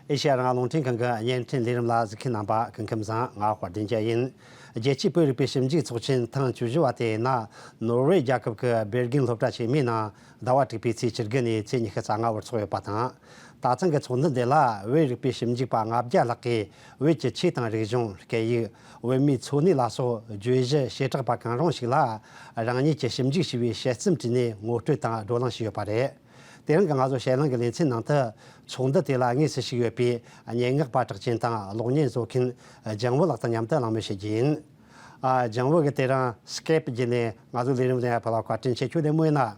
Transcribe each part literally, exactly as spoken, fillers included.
ཨེ་ཤེ་ཡ་རང་དབང་རླུང་འཕྲིན་ཁང་གི་བརྙན་འཕྲིན་ལས་རིམ་ལ་གཟིགས་མཁན་རྣམ་པ་སྐུ་ཁམས་བཟང་། ང་དཔལ་ལྡན་རྒྱལ་ཡིན། རྒྱལ་སྤྱིའི་བོད་རིག་པའི་ཞིབ་འཇུག་ཚོགས་ཆེན་ཐེངས་བཅུ་བཞི་བ་དེ་ཡིན་ན། ནོར་ཝེ་རྒྱལ་ཁབ་ཀྱི་སྦེར་གེན་སློབ་གྲྭ་ཆེན་མོའི་ནང་ཟླ་བ་དྲུག་པའི་ཚེས་བཅུ་དགུ་ནས་ཚེས་ཉི་ཤུ་རྩ་ལྔ་བར་ཚོགས་ཡོད་པ་དང་། ད་ཐེངས་ཀྱི་ཚོགས་འདུ་འདི་ལ་བོད་རིག་པའི་ཞིབ་འཇུག་པ་ལྔ་བརྒྱ་ལྷག་གིས་བོད་ཀྱི་ཆོས་དང་རིག་གཞུང་། སྐད་ཡིག་བོད་མིའི་འཚོ་གནས་ལ་སོགས་བརྗོད་གཞི་བྱེ་བྲག་པ་གང་རུང་ཞིག་ལ་རང་ཉིད་ཀྱིས་ཞིབ་འཇུག་བྱས་པའི་དཔྱད་རྩོམ་བྲིས་ནས་ངོ་སྤྲོད་དང་བགྲོ་གླེང་བྱས་ཡོད་པ་རེད། དེ་རིང་གི་ང་ཚོ་དཔྱད་གླེང་གི་ལེ་ཚན་ནང་དུ་ཚོགས་འདུ་དེ་ལ་དངོས་སུ་ཞུགས་ཡོད་པའི་སྙན་ངག་པ་གྲགས་ཅན་དང་གློག་བརྙན་བཟོ་མཁན་ལྗང་བུ་ལགས་དང་མཉམ་དུ་གླེང་མོལ་བྱེད་རྒྱུ་ཡིན། ཨ། ལྗང་བུ་གིས་དེ་རིང་སི་ཀེབ་བརྒྱུད་ནས་ང་ཚོའི་ལས་རིམ་དེ་ཕེབས་ལ་བཀའ་དྲིན་ཆེ། ཁྱོད་བདེ་མོ་ཡིན་ན།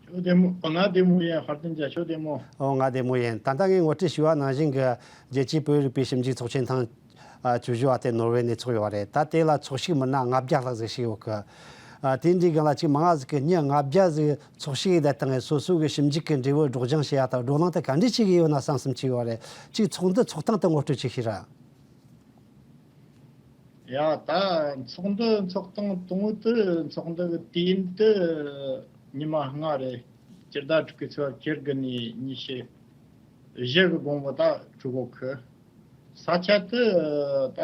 ཁྱོད་བདེ་མོ། ང་བདེ་མོ་ཡིན། དཔལ་ལྡན་རྒྱལ། ཁྱོད་བདེ་མོ། ཨོ། ང་བདེ་མོ་ཡིན། ད་ལྟ་ངས་ངོ་སྤྲོད་ཞུས་པ་ནང་བཞིན་གྱི་རྒྱལ་སྤྱིའི་བོད་རིག་པའི་ཞིབ་འཇུག་ཚོགས་ཆེན་ཐེངས་ཨ། བཅུ་བཞི་བ་དེ་ནོར་ཝེ་ནས་ཚོགས་ཡོད་པ་རེད། ད་དེ་ལ་ཚོགས་ཞུགས་མི་སྣ་ལྔ་བརྒྱ་ལྷག་ཟིག་ཞུགས་ཡོད་གི། ཨ། དེ་འདྲའི་སྒང་ལ་ཅིག་མང་ང་ཟིག་གིས་མི་ལྔ་བརྒྱ་ཟིག་ཚོགས་ཞུགས་ཡས་བཏང་ངས་སོ་སོ་གི་ཞིབ་འཇུག་གི་འབྲས་བུ་སྒྲོག་སྦྱང་བྱེད་ཡ་དང་བགྲོ་གླེང་དེ་ག་འདྲས་བྱེད་གི་ཡོད་ན་བསམ་བསམ་བྱེད་ཡོད་རེད། ཅིག་ཚོགས་འདུ་ཚོགས་སྟངས་དེ་ངོ་སྤྲོད་ཅིག་ཤེས་ར། ཡ། ད་ཚོགས་འདུ་ཚོགས་སྟངས་དང་པོ་དེ། ཚོགས་འདུ་གི་དུས་ཡུན་དེ་ཉི་མ་ལྔ་རེད། སྤྱི་ཟླ་དྲུག་གི་ཚེས་པ་བཅུ་དགུ་ནས་ཉི་ཤུ་བཞི་གི་དགོང་མོ་ད་གྲོལ་གོ་གི། ས་ཆ་དེ་ད་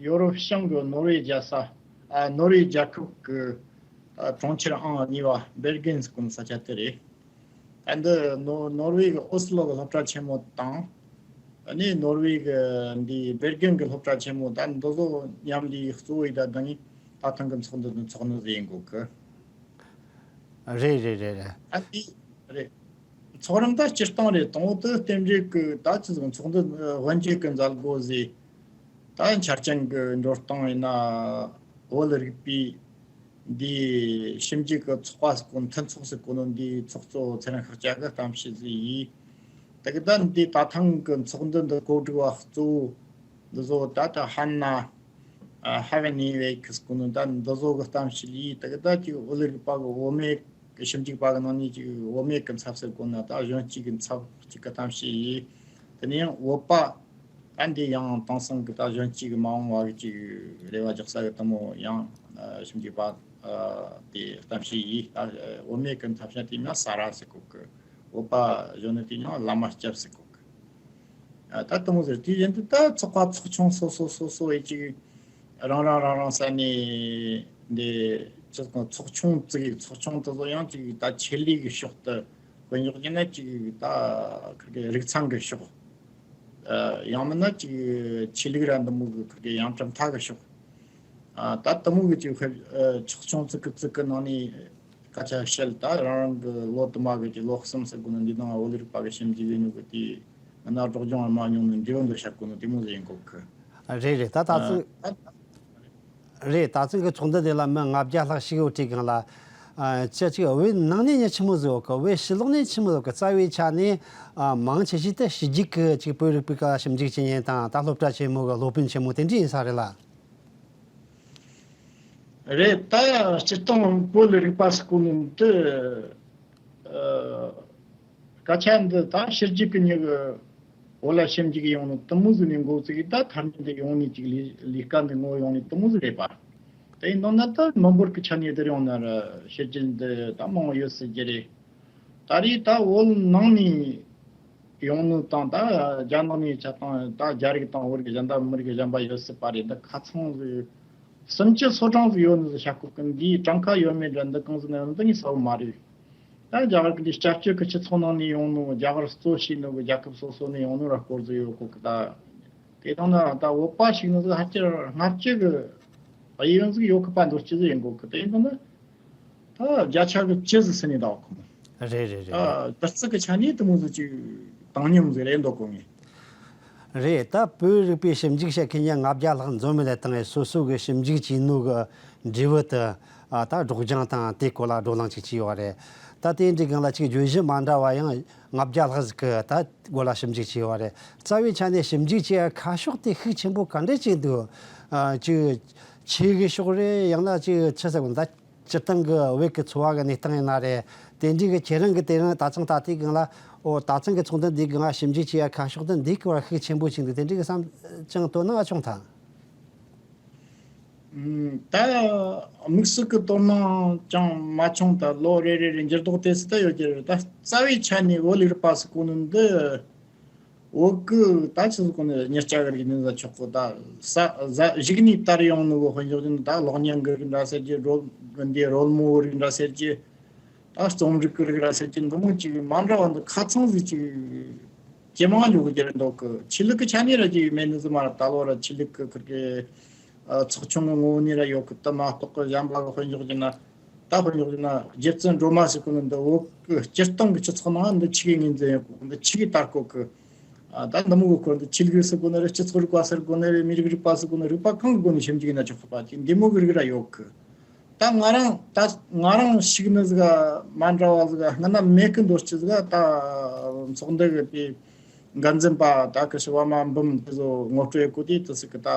ཡོ་རོབ་བྱང་གི་ནོར་ཝེ་རྒྱལ་ས། ཨ། ནོར་ཝེ་རྒྱལ་ཁབ་ཀྱི་ཨ། གྲོང་ཁྱེར་ཨང་གཉིས་པ་སྦེར་གེན་ཟེར་གོ་ནོ་ས་ཆ་དེ་རེད། ད་འདི་ནོ་ནོར་ཝེ་གི་ཨོ་སི་ལོ་གི་སློབ་གྲྭ་ཆེན་མོ་དང་། ཨ་ནི་ནོར་ཝེ་གི་འདི་སྦེར་གེན་གི་སློབ་གྲྭ་ཆེན་མོ། ད་འདི་ཚོ་མཉམ་ལས་གཙོ་བོ་ཡིན། ད་འདི་ནི་ད་ཐེངས་གི་ཚོགས་འདུ་འདི་ཚོགས་ནི་ཟིག་ཡིན་དགོས་གི། རེད་རེད་རེད་རེད། ཨ་འདི་རེད། ཚོགས་རིམ་ད་སྤྱིར་བཏང་རེད། དང་པོ་དེ་རྟེན་འབྲེལ་གི་ད་ཅི་ཟིག་ཚོགས་འདུ་དབུ་འབྱེད་གི་མཛད་སྒོ་ཟིག་ད་འཆར་ཅན་གི་འགྲོ་སྟངས་ཡིན་ན། བོད་རིག་པའི་འདི་ཞིབ་འཇུག་གི་ཚོགས་པ་ཟེར་གོ། མཐུན་ཚོགས་ཟེར་གོ་ནོ་འདི་ཚོགས་གཙོ་ཚེ་རིང་ཤཱཀྱ་གི་གཏམ་བཤད་ཟིག་ཡིན། དེ་གི་ད་འདི་ད་ཐེངས་གི་ཚོགས་འདུ་འདི་གོ་སྒྲིག་པ་གཙོ་བོ་འདི་ཚོ་ད་ད་ཧན་ན། ཨ། ཧ་ཝེ་ནི་ཝེ་ཁི་ཟེར་གོ་ནོ་ད་འདི་ཚོ་གི་གཏམ་བཤད་ཡིན། དེ་གི་ད་ཅིག་བོད་རིག་པ་གི་བོད་མི་གི་ཞིབ་འཇུག་པ་གི་ནང་ནས་ཅིག་བོད་མི་གི་ཚབ་ཟེར་གོ་ན་ད་གཞོན་སྐྱེས་གི་ཚབ་ཅིག་གི་གཏམ་བཤད་ཡིན། དེ་ནས་ཡང་བོད་པ། ད་འདི་ཡང་དེང་སང་གི་ད་གཞོན་སྐྱེས་ཀྱི་མ་འོངས་པ་གི་ཅིག་རེ་བ་རྒྱག་ས་གི་དེ་མོ་ཡང་ཞིབ་འཇུག་པ་དེ་གཏམ་བཤད་ཡིན། ད་བོད་མི་གི་འཐབ་ཤ་དེ་ན་ས་ར་ཟེར་གོ་གི། བོད་པ་གཞོན་ནུ་དེ་ཡང་བླ་མ་སྐྱབས་ཟེར་གོ་གི། ད་དེ་མོ་ཟེར་དུས་ཡིན་དུས་ད་ཚོགས་པ་ཚོགས་ཆུང་སོ་སོ་སོ་སོ་ཡི་ཅིག་རང་རང་རང་རང་ས་ནས་འདི་ཅི་ཚོགས་ཆུང་བཙུགས་ཡིག་ཚོགས་ཆུང་དེ་ཚོ་ཡང་ཅིག་ད་ཆེད་ལས་ཀྱི་ཕྱོགས་དུ་དཔེ་འཇོག་རྒྱུ་ན་ཅིག་ད་ཁིར་གི་རིག་ཚན་གྱི་ཕྱོགས། ཨ། ཡང་མིན་ན་ཅིག་ཆོས་ལུགས་ར་འདི་མོ་གི་ཁིར་གི་ཡང་གྲུབ་མཐའ་གི་ཕྱོགས། ཨ། ད་དེ་མོ་གི་ཅིག་ཕེབས། ཨ། ཚོགས་ཆུང་བཙུགས་གི་བཙུགས་གི་ནང་ནས་སྐད་ཆ་བཤད། ད་རང་རང་གི་ལོ་དུ་མ་གི་ཅིག་ལོ་གསུམ་ཟེར་དགོས་ན་འདི་ནང་བོད་རིག་པ་གི་ཞིབ་འཇུག་ཡིན་ནོ་གི་དེ་ང་ན་སློབ་སྦྱོང་མ་མྱོང་ནི་འབྲས་བུ་འདི་བཤད་དགོས་ནོ་དེ་མོ་ཟིག་ཡིན་གོ་གི། རེད་རེད། ད་ད་ཨ། ཚོད། ད། རེད། ད་ཚོད་གི་ཚོགས་འདུ་དེ་ལ་མི་ལྔ་བརྒྱ་ལྷག་ཞུགས་ཡོད་དུས་སྒང་ལ། ཨ། ཅི་ཅིག་བོད་ནང་ནས་མི་ཆི་མོ་ཟིག་ཡོད་གི། བོད་ཕྱི་ལོགས་ནས་ཆི་མོ་ཡོད་གི། རྩ་བའི་ཆ་ནས། ཨ། མང་ཆེ་ཤོས་དེ་ཕྱི་རྒྱལ་གི་ཅིག་བོད་རིག་པའི་སྐོར་ཞིབ་འཇུག་བྱེད་མཁན་དང་ད་སློབ་གྲྭ་ཆེན་མོ་གི་སློབ་དཔོན་ཆེན་མོ་དེ་འདྲ་ཡིན་ས་རེད་ལ། རེད། ད་སྤྱིར་བཏང་བོད་རིག་པ་ཟེར་གོ་ནི་འདི། ཨ། སྐད་ཆ་འདི་ད་ཕྱི་རྒྱལ་གི་མྱི་གི་བོད་ལ་ཞིབ་འཇུག་ཡོང་ནི་དེ་མོ་ཟིག་ནས་འགོ་བཙུགས་ཡིན། ད་ཐ་སྙད་འདི་ཡོང་ནི་ཅིག་ལས་ལས་ཀ་འདི་ངོ་ཡོང་ནི་དེ་མོ་ཟིག་རེད་པ། དེ་ཡིན་ནོ་ན་ད་མི་འབོར་གི་ཆ་ནས་དེར་ཡོང་ན་ར་ཕྱི་རྒྱལ་འདི་ད་མང་ཡོད་སྲིད་རྒྱུ་རེད། ད་རེས་ད་བོད་ནང་ནས་ཡོང་ནི་དང་ད་རྒྱ་ནག་ནས་ཆ་དང་ད་རྒྱ་རིགས་དང་བོད་རིགས་གཞན་དང་མི་རིགས་གཞན་པ་ཡོད་སྲིད་པ་རེད། འདི་ཁ་ཚང་ཟིག་སུམ་ཅུ་སོ་གྲངས་ཟིག་ཡོད་ནི་ཟིག་བཤད་གོ་གི། འདིའི་གྲངས་ཀ་ཡོད་མེད་འདྲ་འདི་གང་ཟིག་ན་ཡོད་ནི་འདི་ངས་གསལ་པོ་མ་རེད། ད་རྒྱ་གར་གི་འདི་སྐྱབས་བཅོལ་གི་སྤྱི་ཚོགས་ནང་ནས་ཡོང་ནོ། རྒྱ་གར་གཙོ་བྱས་ནོ་གི་རྒྱལ་ཁབ་སོ་སོ་ནས་ཡོང་ནོ་ར་སྐོར་ཟིག་ཡོད་གོ་གི། ད་དེ་དང་ན་ད་བོད་པ་ཞིག་ནི་ཟིག་ཧ་ཅང་སྔ་ཕྱི་གི་དབྱེ་བ་ཟིག་ཡོད་གི་པ་འདོད་ཅི་ཟིག་ཡིན་གོ་གི། དེ་ཡིན་ན་ད་བརྒྱ་ཆ་གི་བཅུ་ཟིག་ཟིན་ནས་ད་བ་ཁོ་མོ། རེད་རེད་རེད། ད་བསྡུར་ཚད་གི་ཆ་ནས་དེ་མོ་ཟིག་ཅིག་བཏང་སྙོམས་ཟིག་རེད་འདོད་གོ་ངས། རེད། ད་བོད་རིག་པའི་ཞིབ་འཇུག་བྱེད་མཁན་ཡང་ལྔ་བརྒྱ་ལྷག་འཛོམས་མེད་ལ་བཏང་ངས་སོ་སོ་གི་ཞིབ་འཇུག་བྱས་ནོ་གི་འབྲས་བུ་དེ། ཨ། ད་སྒྲོག་སྦྱང་དང་དེའི་སྐོར་ལ་བགྲོ་གླེང་ཅིག་བྱས་ཡོད་རེད། ད་དེ་འདྲའི་སྒང་ལ་ཅིག་བརྗོད་གཞི་མ་འདྲ་བ་ཡང་ལྔ་བརྒྱ་ལྷག་ཟིག་གི་ད་སྒོ་ལ་ཞིབ་འཇུག་བྱས་ཡོད་རེད། རྩ་བའི་ཆ་ནས་ཞིབ་འཇུག་བྱེད་ཡ་ཁ་ཕྱོགས་དེ་ཤུགས་ཆེན་པོ་ག་འདྲ་ཅིག་འདུག་ཨ། ཅིག་ཆོས་གི་ཕྱོགས་རེད། ཡང་ན་ཅིག་ཆི་ཟེར་དགོས་ད། སྤྱིར་བཏང་གི་བོད་ཀྱི་འཚོ་བ་གི་གནས་སྟངས་ཡིན་ན་རེད། དེ་འདྲའི་གི་ཁྱེད་རང་གི་དེ་རིང་ད་ཐེངས་ད་ལྟའི་སྒང་ལ། ཨོ། ད་ཐེངས་ཀྱི་ཚོགས་འདུ་འདིའི་སྒང་ལ་ཞིབ་འཇུག་བྱེད་ཡ་ཁ་ཕྱོགས་དེ་འདིའི་སྐོར་ཤུགས་ཆེན་པོ་ཅིག་འདུག་དེ་འདྲའི་གི་བསམ་ཅང་དོ་སྣང་བྱུང་ཐལ། ཨུམ། ད་དམིགས་སུ་གི་དོ་སྣང་ཅང་མ་བྱུང་། ད་ལོ་རེ་རེ་རེ་འགྱུར་ལྡོག་དེ་སུ་ད་ཡོད་ཀྱི་རེད། ད་རྩ་བའི་ཆ་ནས་བོད་ལུགས་རིག་པ་ཟེར་གོ་ནི་འདི། བོད་གི་ད་ཆི་ཟིག་གོ་ནས་མྱི་སྐྱ་གི་རིག་གནས་ཟ་ཆོག་གི། ད་ས་ཟ་གཞིག་ནས་དར་ཡོང་ནི་གི་དཔེ་འཇོག་ཅན། ད་གློག་བརྙན་གི་རིགས་འདྲ་ཟེར་གྱི། རོལ་འདི་རོལ་མོ་གི་རིགས་འདྲ་ཟེར་གྱི། ད་རྩོམ་རིག་གི་རིགས་ར་ཟེར་གྱི་འདི་མོ་ཅིག་མ་འདྲ་བ་འདི་ཁ་ཚང་ཟིག་ཅིག་ཇེ་མང་འགྱོ་གི་རྒྱུ་རེད་འདུག་གི། ཆོས་ལུགས་གི་ཆ་ནས་ར་ཅིག་མེད་ནི་ཟིག་མ་རེད། ད་ལོ་ར་ཆོས་ལུགས་གི་ཁུར་གི་ཚོགས་ཆུང་གི་ངོ་བོ་ནས་ར་ཡོད་གི། དེ་མ་གཏོགས་གི་གཞན་པ་གི་དཔེ་འཇོག་རྒྱུ་ན། ད་དཔེ་འཇོག་རྒྱུ་ན་རྗེ་བཙུན་སྒྲོལ་མ་ཟེར་གོ་ནི་འདི་བོད་གི་སྤྱིར་བཏང་གི་སྤྱི་ཚོགས་ནང་འདི་ཆི་གི་ངོས་འཛིན་ཡོད་གི། འདི་ཆི་གི་དར་གོ་གི། ཨ། ད་འདི་མོ་གི་སྐོར་འདི་ཆོས་ལུགས་ཟེར་གོ་ནི་རེད། སྤྱི་ཚོགས་རིག་པ་ཟེར་གོ་ནི་རེད། མི་རིགས་རིག་པ་ཟེར་གོ་ནི་རེད། རིག་པ་གང་གི་སྒོ་ནས་ཞིབ་འཇུག་ཡིན་ན་ཆོག་གི་པ་ཅིག་འདི་མོ་གི་རིགས་ར་ཡོད་གི། ད་ང་རང་ད་ང་རང་ཞིག་ནི་ཟིག་མ་འདྲ་བ་ཟིག་སྔ་ན་མེད་གི་འདོད་ཅི་ཟིག། ད་ཚོགས་འདུ་གི་པའི་འགན་འཛིན་པ་ད་གི་ཞི་བ་མ་འབུམ་དེ་ཚོ་ངོ་སྤྲོད་གོ་དུས་དེ་ཟིག་གི། ད་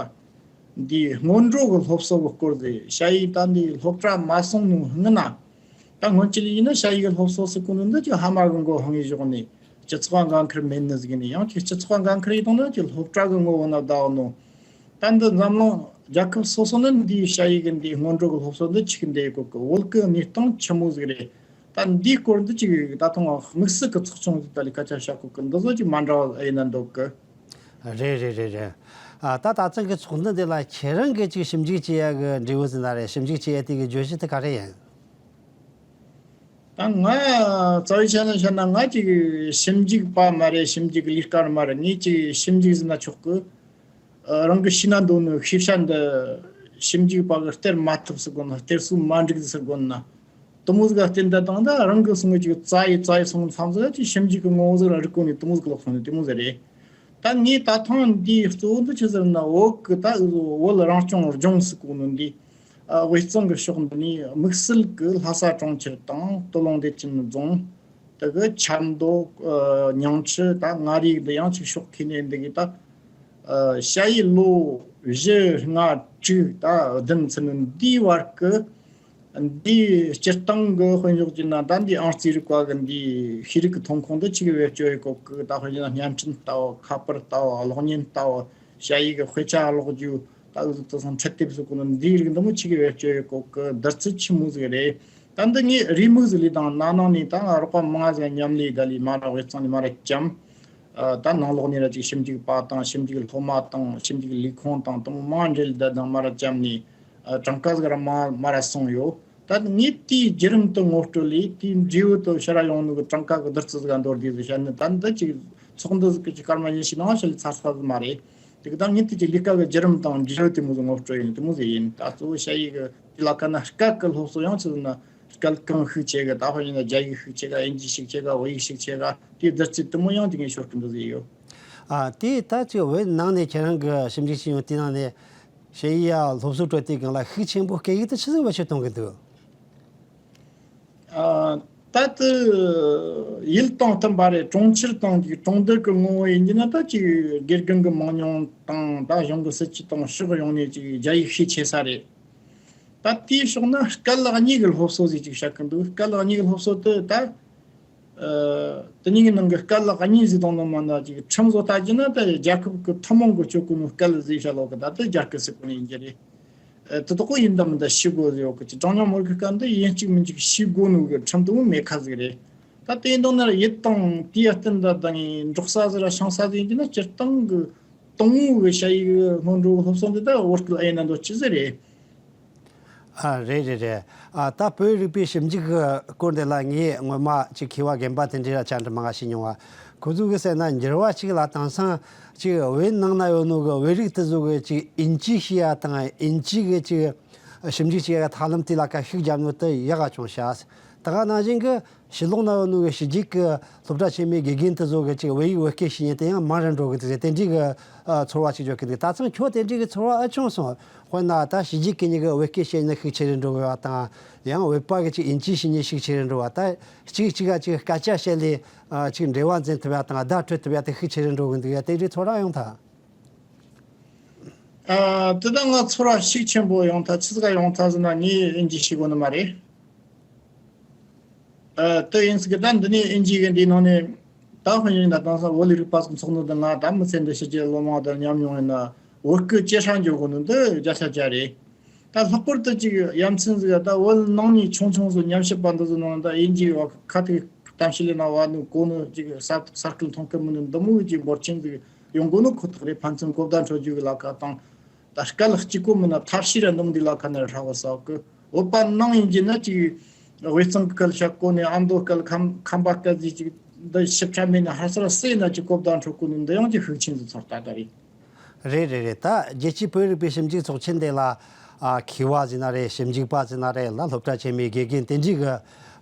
འདིའི་སྔོན་འགྲོ་གི་སློབ་གསོ་གི་སྐོར་དེ། ཞ་ཡི་ད་འདི་སློབ་གྲྭ་མ་སོང་ནོ་སྔ་ན། ད་སྔོན་ཆད་ཡིན་ན་ཞ་ཡི་གི་སློབ་གསོ་ཟེར་གོ་ནི་འདི་ཅིག་ཕ་མ་གི་མགོ་འཕང་ངེ་ཞོག་ནས་སྤྱི་ཚོགས་འགན་ཁུར་མེད་ནི་ཟིག་ནས། ཡང་ཅིག་སྤྱི་ཚོགས་འགན་ཁུར་ཡིན་དང་ན་ཅིག་སློབ་གྲྭ་གི་ངོ་བོ་ན་བསྡད་ནོ། ད་འདི་འཛམ་གླིང་རྒྱལ་ཁབ་སོ་སོ་ནི་འདིའི་ཞ་ཡི་གི་འདིའི་སྔོན་འགྲོ་གི་སློབ་གསོ་འདི་ཆིག་འདེད་གོ་གི། བོད་གི་གནས་སྟངས་ཆི་མོ་ཟིག་རེད། ད་འདིའི་སྐོར་འདི་ཅིག་ད་དུང་དམིགས་བསལ་གི་ཚོགས་ཆུང་ཟིག་ད་ལས་སྐད་ཆ་བཤད་གོ་གི། འདི་ཚོ་ཅིག་མ་འདྲ་བ་ཡིན་ན་འདོད་གི། རེད་རེད་རེད་རེད། ཨ། ད་ད་ཐེངས་ཀྱི་ཚོགས་འདུ་འདི་ལ་ཁྱེད་རང་གི་ཅིག་ཞིབ་འཇུག་བྱེད་ཡ་གི་འབྲས་བུ་ཟིན་ན་རེད། ཞིབ་འཇུག་བྱེད་ཡ་དེ་གི་བརྗོད་གཞི་དེ་ག་རེ་ཡིན། ད་ང་རྩ་བའི་ཆ་ནས་བཤད་ན་ང་ཅིག་ཞིབ་འཇུག་པ་མ་རེད། ཞིབ་འཇུག་ལས་ཀ་མ་རེད། ངས་ཅིག་ཞིབ་འཇུག་ཟིན་ན་ཆོག་གི། ཨ། རང་གི་ཤེས་ན་འདོད་ནོ་ཤེས་བྱ་འདི་ཞིབ་འཇུག་པ་གི་སྟེར་མ་ཐུབ་ཟེར་གོ་ན། སྟེར་སྲོལ་མ་འགྲིག་ཟེར་གོ་ན། དེ་མོ་ཟིག་ག་བརྟེན་ད་དང་ད་རང་གི་སོང་གི་ཅིག་རྩ་ཡི་རྩ་ཡི་སོང་མཚམས་ཟིག་ཅིག་ཞིབ་འཇུག་གི་ངོ་བོ་ཟིག་ར་རིག་གོ་ནས་དེ་མོ་ཟིག་ལོག་སོང་ནས་དེ་མོ་ཟིག་རེད། ད་ངས་ད་ཐེངས་འདིའི་གཙོ་བོ་འདི་ཆི་ཟེར་ན། བོད་གི་ད་བོད་རང་སྐྱོང་ལྗོངས་ཟེར་གོ་ནོ་འདི། ཨ། དབུས་གཙང་གི་ཕྱོགས་འདི་ནས་དམིགས་བསལ་གི་ལྷ་ས་གྲོང་ཁྱེར་དང་སྟོད་ལུང་བདེ་ཆེན་རྫོང་དེ་གི་ཆབ་མདོ། ཨ། ཉིང་ཁྲི། ད་མངའ་རིས་འདི་ཡང་ཅིག་ཕྱོགས་ཁེལ་ནས་འདི་གི་ད། ཨ། ཞ་ཡི་ལོ་བཞི་ལྔ་དྲུག་ད་བདུན་ཚུན་འདིའི་བར་གི། འདིའི་སྤྱིར་བཏང་གི་དཔེ་འཇོག་རྒྱུ་ན་ད་འདིའི་ཨང་རྩིས་རིག་པ་གི་འདིའི་ཤེས་རིག་གི་ཐོན་ཁུངས་འདི་ཆི་གི་བེད་སྤྱོད་ཡེད་གོ་གི། ད་དཔེ་བཞག་ན་བརྙན་འཕྲིན་ལྟ་བུ། ཁ་པར་ལྟ་བུ། གློག་བརྙན་ལྟ་བུ། ཞ་ཡི་གི་དཔེ་ཆ་ཀློག་རྒྱུ། ད་འུ་ཚོ་དེང་སང་འཕྲུལ་དེབ་ཟེར་གོ་ནོ་འདིའི་རིགས་འདི་མོ་ཆི་གི་བེད་སྤྱོད་ཡེད་གོ་གི། བསྡུར་ཚད་ཆི་མོ་ཟིག་རེད། ད་འདི་ངས་རེའུ་མིག་ཟིག་ལས་དང་ན་ནང་ནས་ད་ང་རོགས་པ་མང་ཟིག་མཉམ་ལས་ད་ལས་མ་ར་དབུས་གཙང་ནས་མ་ར་བཅམ། ཨ། ད་ནང་ལོགས་ནས་ར་ཅིག་ཞིབ་འཇུག་པ་དང་ཞིབ་འཇུག་སློབ་མ་དང་ཞིབ་འཇུག་ལས་ཁུངས་དང་དེ་མོ་མང་འབྲེལ་ད་དང་མ་ར་བཅམ་ནས། ཨ། གྲངས་ཀ་ཟིག་ར་མ་མ་ར་སོང་ཡོད། ད་ངས་དེའི་བརྒྱུད་རིམ་དུ་ངོ་སྤྲོད་ལས་དེའི་འབྲས་བུ་དུ་ཕྱིར་ར་ཡོང་ནོ་གི་གྲངས་ཀ་གི་བསྡུར་ཚད་ཟིག་མདོར་བསྡུས་ཟིག་བཤད་ནི། ད་འདི་ཅིག་ཚོགས་འདུ་ཟིག་གི་ཅིག་སྐར་མ་ཉི་ཤུ་ནང་བཤད་ཚར་ཚར་ཟིག་མ་རེད། དེ་གི་ད་ངས་དེ་ཅིག་ལས་ཀ་གི་བརྒྱུད་རིམ་དང་འབྲས་བུ་དེ་མོ་ཟིག་ངོ་སྤྲོད་ཡིན། དེ་མོ་ཟིག་ཡིན། ད་གཙོ་བོ་ཞ་ཡི་གི་དེ་ལ་ཁ་ན་སྐད་གི་སློབ་གསོ་ཡང་ཆི་ཟེར་ན། སྐད་གང་ཤུགས་ཆེ་གི། ད་དཔེ་ཡིན་ན་རྒྱ་ཡིག་ཤུགས་ཆེ་ག། དབྱིན་ཇི་ཤུགས་ཆེ་ག། བོད་ཡིག་ཤུགས་ཆེ་ག། དེའི་བསྡུར་ཚད་དེ་མོ་ཡང་དེ་ངས་ཤོད་གི་འདུག་ཟེར་ཡོད། ཨ། དེ་ད་ཅིག་བོད་ནང་ནས་ཁྱེད་རང་གི་ཞིབ་འཇུག་བྱས་ཡོང་དེ་ནང་ནས་ཞ་ཡི་ཡ་སློབ་གསོ་སྤྲོད་དུས་སྒང་ལ་ཤུགས་ཆེན་པོ་སྐད་ཡིག་དེ་ཆི་ཟིག་བེད་སྤྱོད་གཏོང་གི་འདུག་ཨ། ད་དེ་ཡུལ་དང་མཐུན་པ་རེད། གྲོང་ཁྱེར་དང་གྲོང་རྡལ་གི་ངོ་བོ་ཡིན་གྱི་ན་ད་ཅིག་དགེ་རྒན་གི་མང་ཉུང་དང་ད་གཞུང་གི་སྲིད་ཇུས་དང་ཕྱོགས་ཡོངས་ནས་ཅིག་རྒྱ་ཡིག་ཤས་ཆེ་ས་རེད། ད་དེའི་ཕྱོགས་ན་སྐད་ལག་གཉིས་ཀྱི་སློབ་གསོ་ཟེར་ཅིག་བཤད་གི་འདུག་སྐད་ལག་གཉིས་ཀྱི་སློབ་གསོ་དེ་ད། ཨ། དེ་གཉིས་ཀྱི་ནང་གི་སྐད་ལག་གཉིས་ཟེར་དང་ནི་མ་ན་ཅིག་ཁྲིམས་བཟོ་ལྟ་རྒྱུ་ན་ད་རྒྱལ་ཁབ་ཀྱི་ཐུན་མོང་གི་སྤྱོད་གོ་ནོ་སྐད་ཟེར་བཤད་ལོག་གི། ད་དེ་རྒྱ་སྐད་ཟེར་གོ་ནི་ཡིན་རྒྱུ་རེད། ཨ། དེ་དག་གོ་ཡིན་དམ་མིན་ད་ཤེས་དགོས་ཟེར་ཡོད་གི། ཅིག་གྲངས་ཉུང་མི་རིགས་ཀྱི་སྐད་འདི་ཡིན་གཅིག་མིན་གཅིག་ཤེས་དགོས་ནོ་གི་ཁྲིམས་དེ་མོ་མེད་ཁ་ཟིག་རེད། ད་དེ་ཡིན་དང་ན་ཡུལ་དང་དེའི་སྟེང་ད་ད་ངས་འབྲོག་ས་ཟིག་ར་ཤང་ས་ཟིག་ཡིན་གྱི་ན་སྤྱིར་བཏང་གི་དང་བོ་གི་ཞ་ཡི་གི་སྔོན་འགྲོ་གི་སློབ་གསོ་འདི་ད་བོད་སྐད་ཨེ་ན་འདོད་ཅི་ཟིག་རེད། ཨ། རེད་རེད་རེད། ཨ། ད་བོད་རིག་པའི་ཞིབ་འཇུག་གི་སྐོར་འདི་ལ་ངས་སྔོན་མ་ཅིག་མཁས་པ་རྒན་པ་དེ་འདྲའི་ར་བཅར་འདྲི་མང་ང་བྱས་མྱོང་བ། ཁོ་ཚོ་གིས་ཟེར་ན་འགྱུར་བ་ཅིག་ལ་དེང་སང་ཅིག་བོད་ནང་ན་ཡོད་ནོ་གི་བོད་རིགས་དེ་ཚོ་གི་ཅིག་དབྱིན་ཇི་ཤེས་ཡ་དང་དབྱིན་ཇི་གི་ཅིག་ཞིབ་འཇུག་བྱེད་ཡ་ཐབས་ལམ་དེ་ལ་ཁ་ཤུགས་བརྒྱབ་ནོ་དེ་ཡག་ག་བྱུང་ཤག་ད་ག་ནང་བཞིན་གི་ཕྱི་ལོགས་ན་ཡོད་ནོ་གི་ཕྱི་རྒྱལ་གི་སློབ་གྲྭ་ཆེན་མོའི་དགེ་རྒན་དེ་ཚོ་གི་ཅིག་བོད་ཡིག་བོད་སྐད་ཤེས་མཁན་དེ་ཡང་མང་རུ་འགྲོ་གི་འདུག་ཟེར། དེ་འདྲའི་གི་ཨ། ཚོར་བ་ཅིག་འཇོག་གི་འདུག་ད་ཐེངས་ཁྱོད་དེ་འདྲའི་གི་ཚོར་བ་ཨེ་བྱུང་སོང་། དཔེར་ན་ད་ཕྱི་རྒྱལ་གི་མྱི་གི་བོད་སྐད་བཤད་ནི་ཤུགས་ཆེ་རུ་འགྲོ་གི་ཡོད་པ་དང་། ཡང་བོད་པ་གི་ཅིག་དབྱིན་ཇི་ཤེས་ནི་ཤུགས་ཆེ་རུ་འགྲོ་བ། ད་གཅིག་གཅིག་ག་ཅིག་སྐད་ཆ་བཤད་ལས་ཨ། ཅིག་འབྲེལ་བ་འཛིན་ཐུབ་ཡ་དང་བརྡ་སྤྲོད་ཐུབ་ཡ་དེ་ཤུགས་ཆེ་རུ་འགྲོ་གི་འདུག་ཡ། དེ་འདྲའི་ཚོར་བ་ཡོང་ཐལ། ཨ། དེ་ད་ང་ཚོར་བ་ཤུགས་ཆེན་པོ་ཡོང་ཐལ། ཆི་ཟིག་ག་ཡོང་ཐལ་ཟེར་ན་ངས་དབྱིན་ཇི་ཤེས་དགོས་ནི་མ་རེད། ཨ། དེ་ཡིན་ཟིག་གི་ད་འདི་ནས་དབྱིན་ཇི་གི་འདི་ནང་ནས་ད་དཔེ་ཡིན་ན་དེང་སང་བོད་རིག་པ་ཚོགས་འདུ་འདི་ང་ད་མི་ཚེ་འདི་ཕྱི་རྒྱལ་ལོ་མང་དུ་མཉམ་མྱོང་ཡིན་ན་བོད་སྐད་སྐྱེད་སྲིང་འཇོག་དགོས་ནི་འདི་བརྒྱ་ཆ་བརྒྱ་རེད། ད་ལྷག་པར་དུ་ཅིག་ཡ་མཚན་ཟིག་ད་བོད་ནང་ནས་ཆུང་ཆུང་ཚོ་ཉམས་ཞིབ་པ་འདི་ཚོ་ནང་ད་དབྱིན་ཇི་བ་ཁ་ཐུག་ གཏམ་བཤད་ལས་ན་བ་ནི་གོ་ནི་ཅིག་ས་ས་སྐུལ་མཐོང་གི་མི་ནི་འདི་མོ་ཅིག་འབོར་ཆེན་ཟིག་ཡོང་དགོས་ནི་ཁོ་ཐག་རེད། ཕན་ཚུན་གོ་བརྡ་འཕྲོད་རྒྱུ་གི་ལ་ཁ་དང་། ད་སྐད་ལ་གཅིག་གོ་མིན་ན་ཐབས་ཤེས་ར་འདུམ་འདི་ལ་ཁ་ནས་ཧྲ་བ་ས་གི། བོད་པ་ནང་ཡིན་གྱི་ན་ཅིག་དབུས་གཙང་གི་སྐད་ཤ་གོ་ནས། ཨ་མདོ་སྐད། ཁམས་ཁམས་པ་སྐད་ཟིག་ཅིག་འདི་ཞིབ་ཆ་མེད་ན་ཧ་སར་སེ་ན་ཅིག་གོ་བརྡ་འཕྲོད་གོ་ནི་འདི་ཡང་ཅིག་ཤུགས་ཆེན་དུ་ཚོར་ད་ད་རེད། རེད་རེད་རེད། ད་རྒྱལ་སྤྱིའི་བོད་རིག་པའི་ཞིབ་འཇུག་ཚོགས་ཆེན་དེ་ལ་ཨ་མཁས་པ་ཟེར་ན་རེད། ཞིབ་འཇུག་པ་ཟེར་ན་རེད། ལ་སློབ་གྲྭ་ཆེན་མོའི་དགེ་རྒན་དེ་འདྲའི་གི་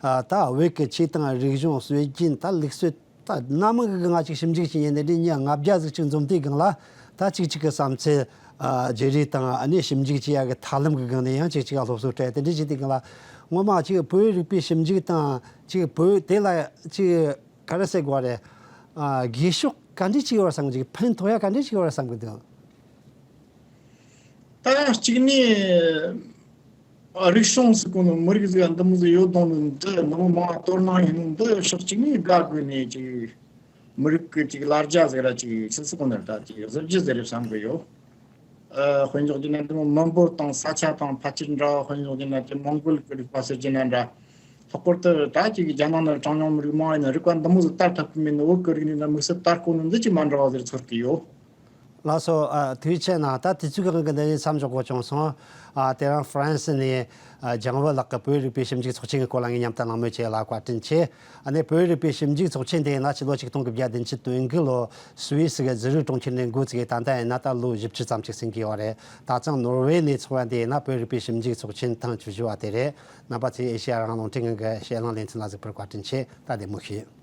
ཨ་ད་བོད་ཀྱི་ཆོས་དང་རིག་གཞུང་སྲོལ་རྒྱུན། ད་ལུགས་སྲོལ། ད་སྣ་མང་གི་ང་ཅིག་ཞིབ་འཇུག་བྱེད་ཉན་ནས་འདི་ཉིན་ལྔ་བརྒྱ་ཟིག་ཅིག་འཛོམས་དུས་སྒང་ལ། ད་ཅིག་ཅིག་གི་བསམ་ཚུལ་ཨ་བརྗེ་རེས་དང་། ཨ་ནི་ཞིབ་འཇུག་བྱེད་ཡ་གི་ཐབས་ལམ་གི་སྒང་ནས་ཡང་ཅིག་ཅིག་ལ་སློབ་གསོ་སྤྲད་དེ་འདྲ་བྱེད་དུས་སྒང་ལ། ངོ་མ་ཅིག་བོད་རིག་པའི་ཞིབ་འཇུག་དང་ཅིག་བོད་དེ་ལ་ཅིག་ག་རེ་ཟེར་དགོས་རེད། ཨ་དགོས་ཕྱོགས་ག་འདྲ་ཅིག་ཡོད་བསམ་གི། ཅིག་ཕན་ཐོགས་ཡ་ག་འདྲ་ཅིག་ཡོད་བསམ་གི་འདུག་ད་གཅིག་ནས་རིག་གཞུང་ཟེར་གོ་ནོ་མི་རིགས་ཟིག་འདི་མོ་ཟིག་ཡོད་དང་ནི་འདི་ནང་མ་དོ་སྣང་ཡིན་ནོ་འདི་ཕྱོགས་གཅིག་ནས་དགའ་དགོས་ནས། ཅིག་མི་རིགས་ཀྱི་ཅིག་ལ་རྒྱ་ཟེར་ར་ཅིག་ཆི་ཟེར་གོ་ནི་རེད། ད་ཅིག་གཟི་བརྗིད་ཟེར་རེད་བསམ་གི་ཡོད། ཨ་དཔེ་འཇོག་རྒྱུ་ན་འདི་མོ་མི་འབོར་དང་ས་ཆ་དང་ཕལ་ཆེར་འདྲ་བ། དཔེ་འཇོག་རྒྱུ་ན་ཅིག་མོང་གོལ་གྱི་རིག་པ་ཟེར་རྒྱུ་ན་འདྲ། ལྷག་པར་དུ་ད་ཅིག་རྒྱ་ནག་ནང་གྲངས་ཉུང་མི་རིགས་མང་བ་ཡིན་ན་རིག་པ་འདི་མོ་ཟིག་དར་ཐུབ་གི་མེད་ནི། བོད་ཀྱི་རིག་གནས་ལ་དམིགས་བསལ་དར་གོ་ནི་འདི་ཅིག་མ་འདྲ་བ་ཟིག་ཚོར་གི་ཡོད། ལགས་སོ། ཨ་ཐུགས་རྗེ་ཆེ་གནང་། ད་དུས་ཚོད་ཀྱི་དབང་གིས་འདི་ནས་མཚམས་འཇོག་དགོས་བྱུང་སོང་། ཨ་དེ་རིང་ཧྥ་རན་སི་ནས་ཨ་ལྗང་བུ་ལགས་ཀྱིས་བོད་རིག་པའི་ཞིབ་འཇུག་ཚོགས་ཆེན་གྱི་སྐོར་ལ་ངས་མཉམ་དུ་གླེང་མོལ་བྱས་ལ་བཀའ་དྲིན་ཆེ། ཨ་ནི་བོད་རིག་པའི་ཞིབ་འཇུག་ཚོགས་ཆེན་དེ་ཡིན་ན་ཕྱི་ལོ་ཆིག་སྟོང་དགུ་བརྒྱ་བདུན་ཅུ་དོན་དགུ་ལོ་སུད་སི་གི་ཛི་རིག་གྲོང་ཁྱེར་ནས་འགོ་བཙུགས། ད་ལྟ་ཡིན་ན་ད་ལོ་བཞི་བཅུ་ཙམ་ཅིག་ཟིན་གྱི་ཡོད་རེད། ད་ཐེངས་ནོར་ཝེ་ནས་ཚོགས་པ་འདི་ཡིན་ན་བོད་རིག་པའི་ཞིབ་འཇུག་ཚོགས་ཆེན་ཐེངས་བཅུ་བཞི་བ་དེ་རེད། རྣམ་པ་ཚོས་ཨེ་ཤེ་ཡ་རང་དབང་རླུང་འཕྲིན་ཁང་གི་ཞལ་ལག་ལེ་ཚན་ལ་གཟིགས་པར་བཀའ་དྲིན་ཆེ། ད་བདེ་མོ་བྱོས།